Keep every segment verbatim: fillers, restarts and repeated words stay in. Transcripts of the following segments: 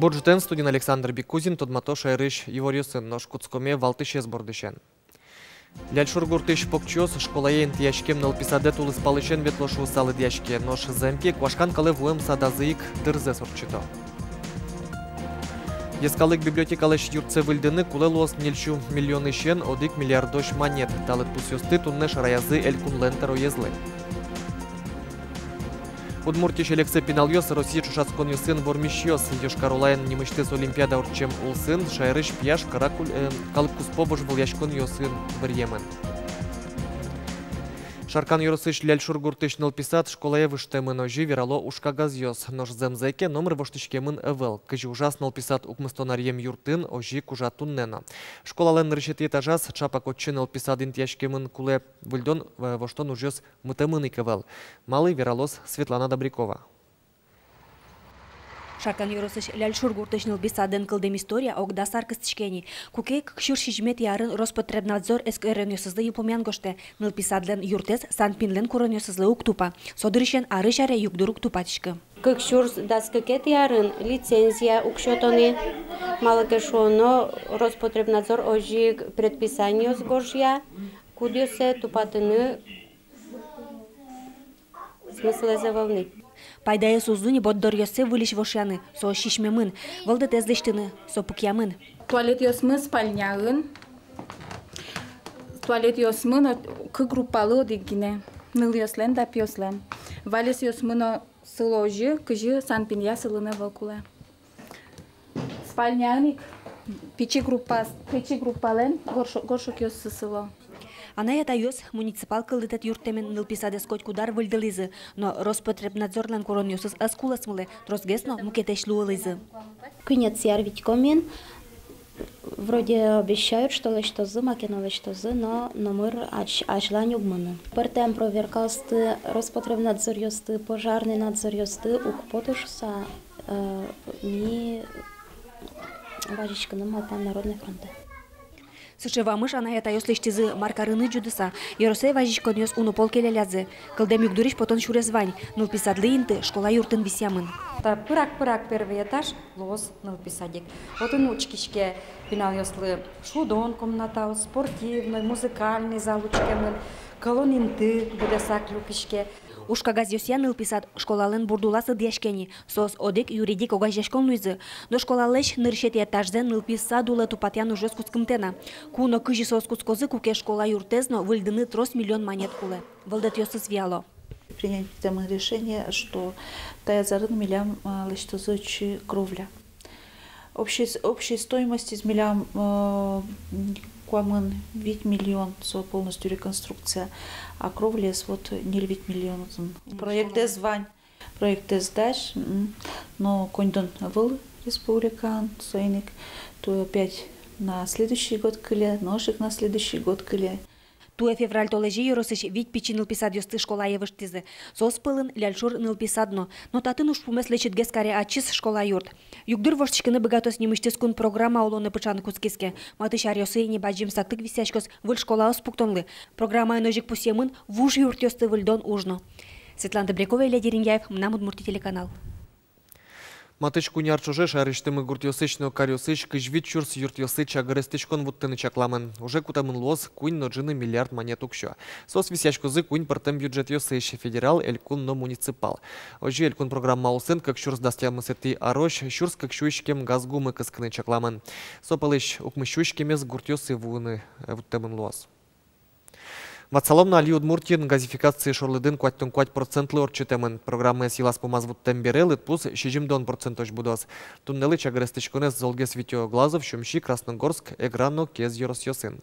Бур ӝытэн! Студиын Александр Бекузин. Тодмато шаерысь иворъёсын, нош кутскомы валтӥсез бордысен. Ляльшур гуртысь покчиос школае интыяськем нылпи садэ тулыспалысен ветло шуыса лыдъяське, нош зэмке куашкан калэ вуэм садазы ик дырзэс ортчыто. Йӧскалык библиотекалэсь юртсэ выльдыны кулэ луоз ньыль сю миллионысен одӥг миллиардозь манет. Та лыдпусъёсты туннэ шараязы элькунлэн тӧроезлы. Удмуртиысь элексэ пиналъёс Россия ӵошатсконъёсын вормисьёс. Йошкар-Олаын нимысьтыз олимпиада ортчем улсын шаерысь пияш каракуль-, э, калык куспо вожвылъяськонъёсын быръемын. Шаркан ёросысь Ляльшур гуртысь нылпи сад школае выжтэмын, озьы верало уж кагазъёс. Нош зэмзэ ке, номыр воштӥськемын ӧвӧл. Кызьы ужаз нылпи сад укмыстон аръем юртын, озьы ик ужа туннэ но. Школалэн нырысетӥ этажаз ӵапак отчы нылпи сад интыяськемын кулэ. Выльдон, э, воштон ужъёс мытэмын ик ӧвӧл. Малы, вералоз Светлана Добрякова. Шаркан ёросысь Ляльшур гуртысь нылпи садлэн кылдэм история ог дас ар кыстӥське ни. Куке кык сюрс сизьыметӥ арын Роспотребнадзор эскеронъёсызлы йылпумъян гожтэ: нылпи садлэн юртэз СанПиНлэн куронъёсызлы уг тупа. Со дырысен арысь аре югдур уг тупатӥськы. Кык сюрс дас кыкетӥ арын лицензия уг сёто ни, малы ке шуоно Роспотребнадзор озьы ик предписаниос гожъя, кудъёссэ тупатыны смыслэз ӧвӧл ни. Пайдаез уз лу ни борддоръёссэ выльысь вошъяны, соос сисьмемын, вӧлдэтэз лэсьтыны, со пукъямын. Туалетъёсмы спальняын, туалетъёсмы но кык группалы одӥг гинэ, нылъёслэн да пиослэн. Валесъёсмы но сыло озьы, кызьы СанПиНъя сылыны ӧвӧл кулэ. Спальняын ик пичи группа, пичи группалэн горшо-, горшокъёссы сыло. Анай-атайёс муниципал кылдытэт юрттэмен нылпи садэз котькуд ар выльдылӥзы, но Роспотребнадзорлэн куронъёсыз ӧз кулэсмылэ, тросгес но мукетэсь луылӥзы. Куинетӥ ар витько мон, вроде обещают, что лэсьтозы, маке но лэсьтозы, но номыр азь-, азьлань уг мыны. Пӧртэм проверкаосты, Роспотребнадзоръёсты, пожарный надзоръёсты уг поты шуыса, э, ми вазиськыны малпам Народный фронтэ. Сыӵе вамыш анай-атайёс лэсьтӥзы мар карыны ӝутыса. Ёросэ вазиськонъёс уно пол келяллязы. Кылдэм югдурысь потон сюрес вань. Нылпи садлы инты школа юртын висъямын. Та пырак-пырак первый этаж луоз нылпи садик. Отын учкиське пиналъёслы шудон комнатаос, спортивной, музыкальный зал учкемын, кӧлон инты быдэсак люкиське. Уж кагазъёсъя нылпи сад школалэн бурд улаз лыдъяське ни. Соос одӥг юридик огазеяськон луизы. Но школалэсь нырысетӥ этажзэ нылпи сад улэ тупатъян ужъёс кутскымтэ на. Ку но кызьы соос кутскозы, куке школа юртэз но выльдыны трос миллион манет кулэ. Вӧлдэтъёсыз вияло. Принять там решение, что таяз арын милям, а, лэсьтозы отчы кровля. Общей с-, общей стоимостез милям, э, куамын вить миллион, со полностью реконструкция, а кровляез вот ньыль-вить миллион. Проектэз вань, проектэз дась, м, но коньдон ӧвӧл республикаын, соин ик то опять на следующий год кыле, нош ик на следующий год кыле. Туэ февраль толэзе ёросысь вить пичи нылпи садъёсты школае выжтӥзы. Соос пӧлын Ляльшур нылпи сад но. Но татын ужпумез лэчытгес каре ачиз школа юрт. Югдур воштӥськыны быгатоз нимысьтыз кун программа улонэ пыӵаны кутскиз ке. Матысь аръёсы ини бадӟым садтык висъяськоз выль школаос пуктонлы. Программаын озьы ик пусъемын вуж юртъёсты выльдон уж но. Светлана Добрякова, Илья Дерендяев, «Мынам Удмуртие» телеканал. Матысь куинь ар ӵоже шаерысьтымы гуртъёсысь но каръёсысь кызь вить сюрс юртъёсы чагыр эстӥськон вуттыны чакламын. Уже кутэмын луоз куинь но ӝыны миллиард манет уксё. Соос висъяськозы куинь пӧртэм бюджетъёсысь: федерал, элькун но муниципал. Озьы, элькун программа улсын кык сюрс дас тямысэтӥ арозь сюрс кык сю иськем газ гумы кыскыны чакламын. Со пӧлысь укмыс сю иськемез гуртъёсы вуыны, э, вуттэмын луоз. Ватсалом на, али Удмуртиын газификация шорлыдын куатьтон куать процентлы ортчытэмын. Программаез йылаз-пумаз вуттэм бере, лыдпус сизьымдон процентозь будоз. Туннэлы чагыр эстӥськонэз золгес витё Глазов, Сюмси, Красногорск, Эгра но Кез ёросъёсын.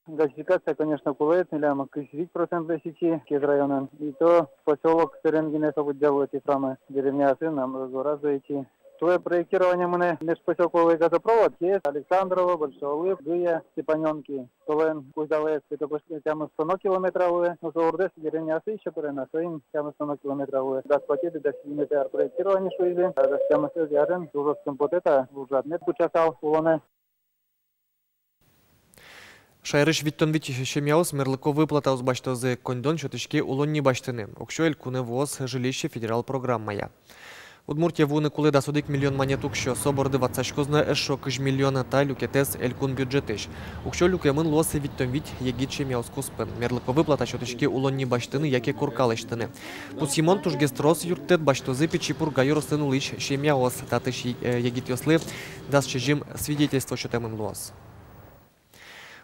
Газификация, конечно, кулэ, милям кызь вить процентлэсь ичи Кез районын. И то посёлок сэрен гинэ со будъяло, цифрамы деревняосын, а гораз ичи. Туэ проектирование мынэ межпосёлковый газопровод, Кез, Александрово, Большой Олып, Гыя, Степанёнки. Солэн кузьдалаез пятьсот, тямыстон километра луэ, но со урдэс деревняосы ещё пырыны, соин тямыстон километра луэ. Дас куатетӥ, дас сизьыметӥ ар проектирование шуизы, дас тямысэтӥ арын ужъёс кын потэ та ужрад мед пыӵасал улонэ. Шаерысь витьтон вить семьяос мерлыко выплатаос басьтозы, коньдон сётӥське улонни басьтыны. Уксё элькунэ вуоз «Жилище» федерал программая. Удмуртие вуыны кулэ дас одӥг миллион манет уксё, со борды ватсаськоз на эшшо кызь миллион, та люкетэз элькун бюджетысь. Уксё люкемын луоз витьтон вить егит семьяос куспын. Мерлыко выплата сётӥське улон ни басьтыны яке корка лэсьтыны. Пусйымон, тужгес трос юрттэт басьтозы Пичи Пурга ёросын улӥсь семьяос. Татысь е-, э, егитъёслы дас сизьым свидетельство сётэмын луоз.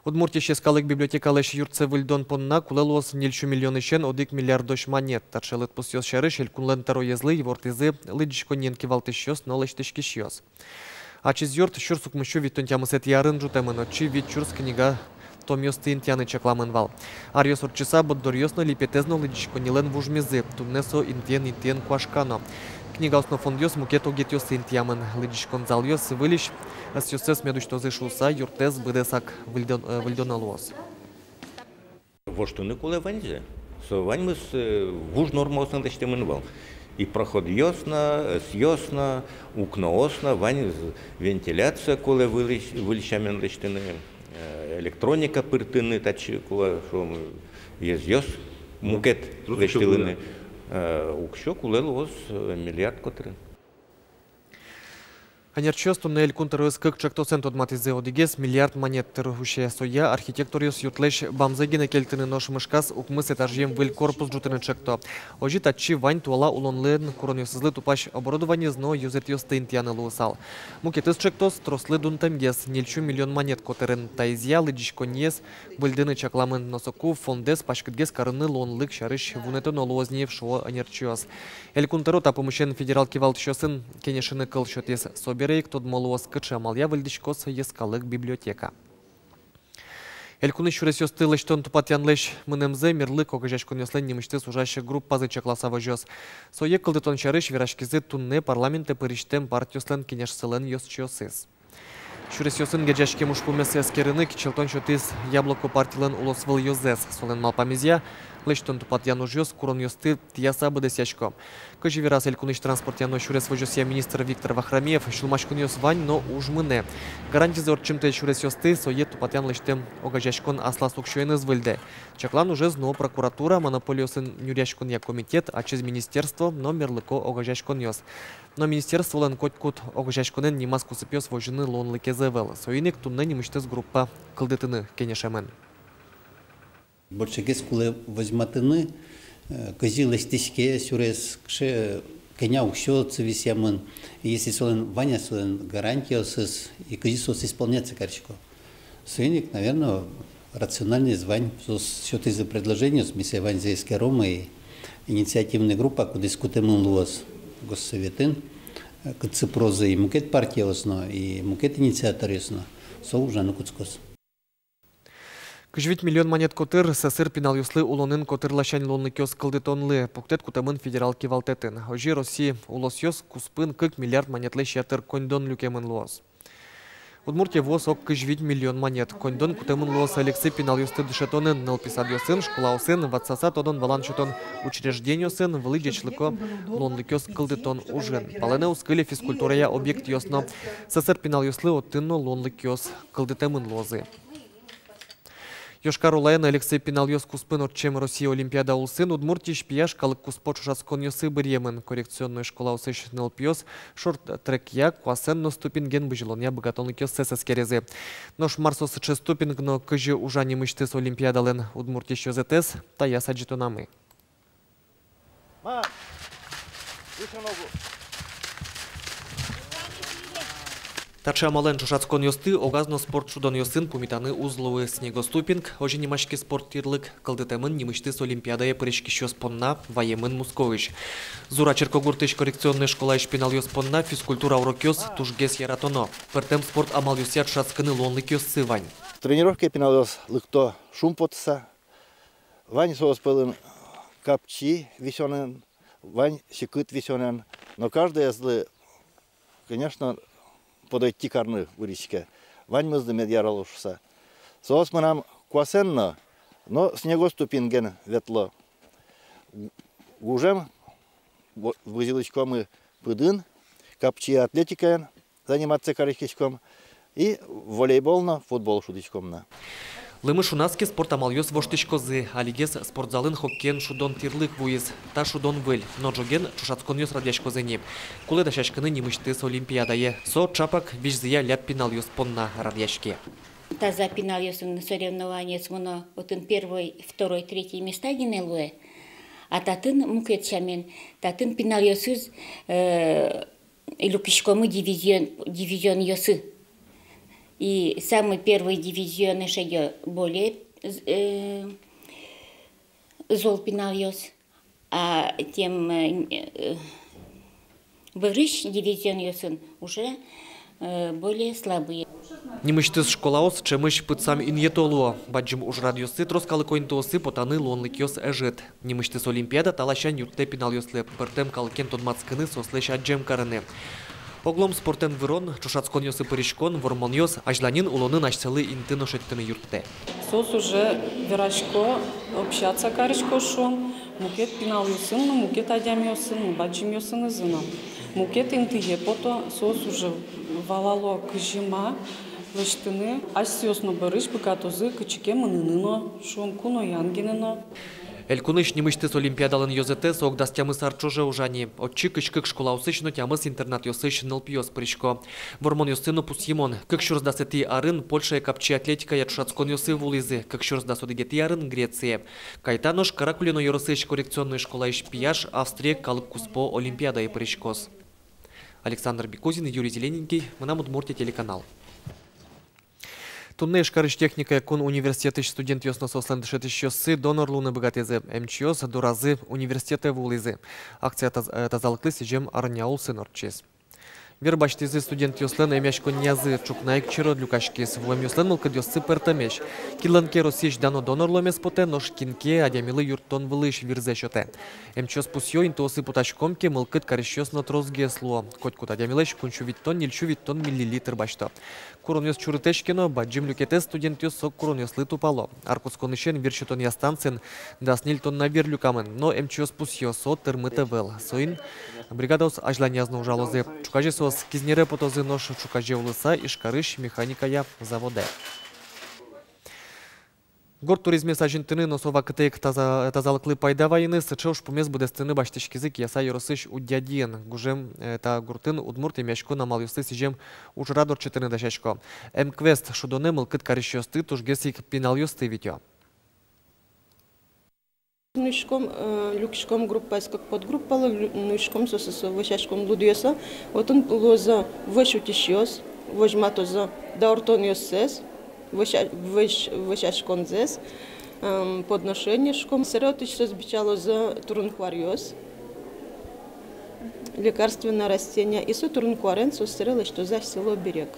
Удмуртиысь йӧскалык библиотекалэсь юртсэ выльдон понна кулэ луоз ньыль сю миллионысен одӥг миллиардозь манет. Таӵе лыдпусъёс сярысь элькунлэн тӧроезлы ивортӥзы лыдӟиськонниен кивалтӥсьёс но лэсьтӥськисьёс. Ачиз юрт сюрс укмыс сю витьтон тямысэтӥ арын ӝутэмын, отчы вить сюрс книга томъёсты интыяны чакламын вал. Аръёс ортчыса, борддоръёс но, липетэз но лыдӟиськоннилэн вужмизы, туннэ со интыен-интыен куашкано. Книгаос но фондъёс мукет огетъёсы интыямын. Лыдӟиськон залъёс выльысь ӧсъёссэс мед усьтозы шуыса, юрттэс быдэсак выльдон-, э, выльдоно луоз. Воштыны кулэ ваньзэ. Со ваньмыз, э, вуж нормаосын лэсьтэмын вал. И проходъёс но, ӧсъёс но, укноос но, вань з-, вентиляция кулэ выльысь, выль сямен лэсьтыны, э, электроника пыртыны, татчы кулэ, шуом, езъёс мукет лэсьтылыны. Э, уксё кулэ луоз, э, миллиард котырын. Ӧнерчиос туннэ элькун тӧроез кык ӵектосэн тодматӥзы. Одӥгез миллиард манет тыр усе. Соя архитекторъёс юртлэсь бамзэ гинэ кельтыны, нош мышказ укмыс этажъем выль корпус ӝутыны ӵекто. Озьы татчы вань туала улонлэн куронъёсызлы тупась оборудованиез но ёзэтъёсты интыяны луысал. Мукетыз ӵектос трослы дунтэмгес, ньыль сю миллион манет котырын. Таизъя лыдӟиськонниез выльдыны чакламын, но соку фондэз паськытгес карыны луонлык сярысь вунэтоно луоз ни, шуо ӧнерчиос. Элькун тӧро та пумысен федерал кивалтӥсьёсын кенешыны кыл сётӥз. Собере ик тодмо луоз, кыӵе амалъя выльдӥськоз йӧскалык библиотека. Элькунысь сюресъёсты лэсьтон-тупатъянлэсь мынэмзэ мерлыко огазеяськонъёслэн нимысьтыз ужась группазы чакласа возёз. Сое кылдытон сярысь вераськизы туннэ парламентэ пырисьтэм партиослэн кенешсылэн ёзчиосыз. Сюресъёсын герӟаськем ужпумез эскерыны кичӧлтон сётӥз «Яблоко» партилэн улосвыл ёзэз. Солэн малпамезъя, лэсьтон-тупатъян ужъёс куронъёсты тӥяса быдэсъясько. Кызьы вераз элькунысь транспортъя но сюрес возёсъя министр Виктор Вахромеев, сюлмаськонъёс вань, но уж мынэ. Гарантизэ ортчымтэ сюресъёсты сое тупатъян лэсьтэм огазеяськон аслаз уксёеныз выльдэ. Чаклан ужез нуо прокуратура, монополиосын нюръяськонъя комитет, ачиз министерство но мерлыко огазеяськонъёс. Но министерстволэн котькуд огазеяськонэн нимаз кусыпъёс возьыны луонлыкез ӧвӧл. Соин ик туннэ нимысьтыз группа кылдытыны кенешемын. Большегес кулэ возьматыны, э, кызьы лэсьтӥське сюрес, кыӵе, кӧня уксё отчы висъямын, и если солэн вань-а солэн гарантиосыз, и кызьы соос исполняться карисько. Соин ик, наверно, рациональноез вань, соос сётӥзы предложениос, ми сое ваньзэ эскером, и инициативной группа, кудӥз кутэмын луоз Госсоветын, э, кытчы пырозы и мукет партиос но, и мукет инициаторъёс но, со ужаны кутскоз. Кызь вить миллион манет котыр сӧсыр пиналъёслы улонын котыр ласянь луонлыкъёс кылдытонлы пуктэт кутэмын федерал кивалтэтын. Озьы Россия улосъёс куспын кык миллиард манетлэсь ятыр коньдон люкемын луоз. Удмуртие вуоз ог кызь вить миллион манет. Коньдон кутэмын луоз ӧлексы пиналъёсты дышетонын, нылпи садъёсын, школаосын, ватсаса тодон-валан сётон учреждениосын, вылӥ ӟечлыко луонлыкъёс кылдытон ужын. Палэнэ уз кыле физкультурая объектъёс но. Сӧсыр пиналъёслы отын но луонлыкъёс кылдытэмын луозы. Йошкар-Олаын ӧлексы пиналъёс куспын ортчем Россия олимпиада улсын Удмуртиысь пияш калык куспо ӵошатсконъёсы быръемын. Коррекционной школаосысь нылпиос шорт-трекъя, куасэн но ступинген бызьылонъя быгатонлыкъёссэс эскеризы. Нош мар со сыӵе ступинг но кызьы ужа нимысьтыз олимпиадалэн Удмуртиысь ёзэтэз, таяз адӟытонамы. Таӵе амалэн ӵошатсконъёсты огаз но спорт шудонъёсын пумитаны уз луы. Снегоступинг, озьы нимаське спорт тирлык, кылдытэмын нимысьтыз олимпиадае пыриськисьёс понна, ваемын Мускоысь. Зура черкогуртысь коррекционной школаысь пиналъёс понна физкультура урокъёс тужгес яратоно. Пӧртэм спорт амалъёсъя ӵошатскыны луонлыкъёссы вань. Тренировкае пиналъёс лыкто шумпотыса. Вань соос пӧлын капчи висёнэн, вань секыт висёнэн, но каждоезлы, конечно, подойти карны выриське. Ваньмызлы мед ярало шуса. Соос мынам куасэн но, но снегоступинген ветло. Гужем во-, вызьылӥськомы пыдын, капчи атлетикаен заниматься кариськиськом, и волейбол но, футбол шудӥськом на. Лымы шуназ ке спорт амалъёс воштӥськозы. Алигес спортзалын хоккеен шудон тӥрлык вуиз. Та шудон выль, но ӝоген ӵошатсконъёс радъяськозы ни. Кулэ дасяськыны нимысьтыз олимпиадае. Со чапак визьзыя ляб пиналъёс понна радъяське. Таза пиналъёсын соревнованиез мыно, отын первой, второй, третьей места гинэ луэ. А татын мукет сямен, татын пиналъёсыз, э, люкиськомы дивизион, дивизионъёсы. И самый первый дивизион эше ё более, э, зол пиналъёс, а тем, э, вырысь дивизионъёсын уже, э, более слабые. Нимысьтыз школаос ӵемысь пытсам инъето луо. Бадӟым ужрадъёсы, трос калыко интыосы потаны луонлыкъёс ӧжыт. Нимысьтыз олимпиада та ласянь юрттэ пиналъёслы пӧртэм калыкен тодматскыны, соослэсь адӟем карыны. Оглом спортэн вырон, ӵошатсконъёсы пыриськон, вормонъёс азьланьын улонын асьсэлы инты но шедьтыны юрттэ. Соос уже верасько, общаться карисько, шуом, мукет пиналъёсын но, мукет адямиосын но, бадӟымъёсынызы но. Мукет интые пото, соос уже валало, кызьы ма лэсьтыны, асьсэос но бӧрысь быгатозы кытчы ке мыныны но, шуом, куноян гинэ но. Элькунысь нимысьтыз олимпиадалэн ёзэтэ со ог дас тямыс ар ӵоже ужа ни. Отчы кызь кык школаосысь но тямыс интернатъёсысь нылпиос пырисько. Вормонъёсты но пусйымон. Кык сюрс дасэтӥ арын Польшае капчи атлетикая ӵошатсконъёсы вуылӥзы, кык сюрс дас одӥгетӥ арын Грецие. Кайта нош Каракулино ёросысь коррекционной школаысь пияш Австрие калык куспо олимпиадае пыриськоз. Александр Бекузин, Юрий Зелененький, «Мынам Удмуртие» телеканал. Туннэ Ижкарысь техникая кун университетысь студентъёс но соослэн дышетӥсьёссы донор луыны быгатӥзы. Эмчиос доразы университетэ вуылӥзы. Акция таз-, э, тазалыклы сӥзем арня улсын ортчиз. Вир басьтӥзы студентъёслэн эмъяськонниязы, ӵукна ик черод люкаськиз. Вуэмъёслэн мылкыдъёссы пӧртэмесь. Кинлэн ке Россиысь дано донор луэмез потэ, нош кин ке адямилы юрттон вылысь вирзэ сётэ. Эмчиос пусъё, интыосы потаськом ке, мылкыд карисьёс но тросгес луо. Котькуд адямилэсь куинь сю витьтон, ньыль сю витьтон миллилитр басьто. Куронъёс чурытэсь ке но, бадӟым люкетэз студентъёс со куронъёслы тупало. Ар кутсконысен вир сётонъя станциын дас ньыль тонна вир люкамын, но эмчиос пусъё, со тырмыт ӧвӧл. Соин бригадаос азьланяз но ужалозы. Ӵуказе соос Кизнере потозы, нош ӵуказе улыса Ижкарысь механикая заводэ. Гурт туризмез азинтыны но со вакытэ ик таза-, тазалыклы пайда вайыны, сыӵе ужпумез быдэстыны басьтӥськизы Кияса ёросысь Удьядиын. Гужем, э, та гуртын удмурт эмъяськон амалъёсты сӥзем ужрад ортчытыны дасясько. М-квест шудонэ мылкыд карисьёсты, тужгес ик пиналъёсты витё. Нуиськом, э, люкиськом группаез кык подгруппалы, лю-, нуиськом соосыз, вӧсяськом лудъёсы. Отын луозы вӧсь утисьёс, возьматозы дауртонъёссэс, вӧся-, вӧсь-, вӧсяськонзэс, эм, подношение шуиськом. Сэре отысь соос бичалозы турын-куаръёс, лекарственное растение, и со турын-куарен соос сэре лэсьтозы асьсэлы оберег.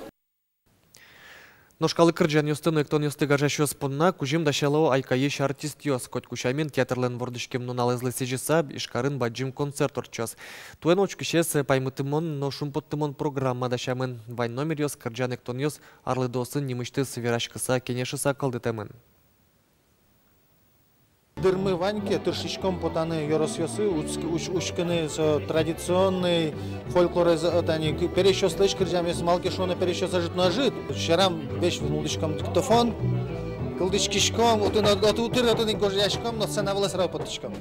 Нош калык кырӟанъёсты но эктонъёсты гажасьёс понна кузьым дасяло «Айкайысь» артистъёс. Котьку сямен, театрлэн вордӥськем нуналэзлы сӥзьыса, Ижкарын бадӟым концерт ортчоз. Туэ но учкисез паймытымон но шумпоттымон программа дасямын. Вань номеръёс, кырӟан-эктонъёс арлыдоосын нимысьтыз вераськыса, кенешыса кылдытэмын. Дырмы вань ке, тыршиськом потаны ёросъёсы, учк-, уч-, учкыны со традиционный фольклорез, э, тани к-, пересьёслэсь кырӟамъёс, малы ке шуоно, пересьёс ӧжыт но ӧжыт. Сьӧрам весь нуллӥськом диктофон, кылзӥськиськом, отын, от-, отын утыр, отын ик гожъяськом, но сцена вылэ сразу поттӥськом.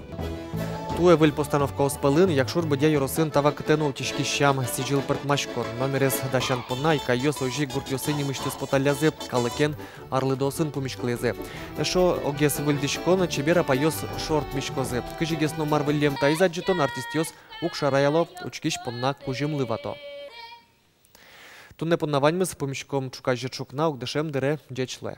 Туэ выль постановкаос пӧлын Якшур-Бӧдья ёросын та вакытэ но утиськись сям, сӥзьыл пӧртмаськон. Номерез дасян понна «Айкайёс» озьы гуртъёсы нимысьтыз поталлязы, калыкен арлыдоосын пумиськылӥзы. Эшшо огез выльдӥськон: чебер апайёс шорт миськозы. Кызьыгес но мар выллем, таиз адӟытон артистъёс уг шараяло, учкись понна кузьымлы вато. Туннэ понна ваньмыз. Пумиськом ӵуказе ӵукна, укмыс дыре. Ӟеч луэ.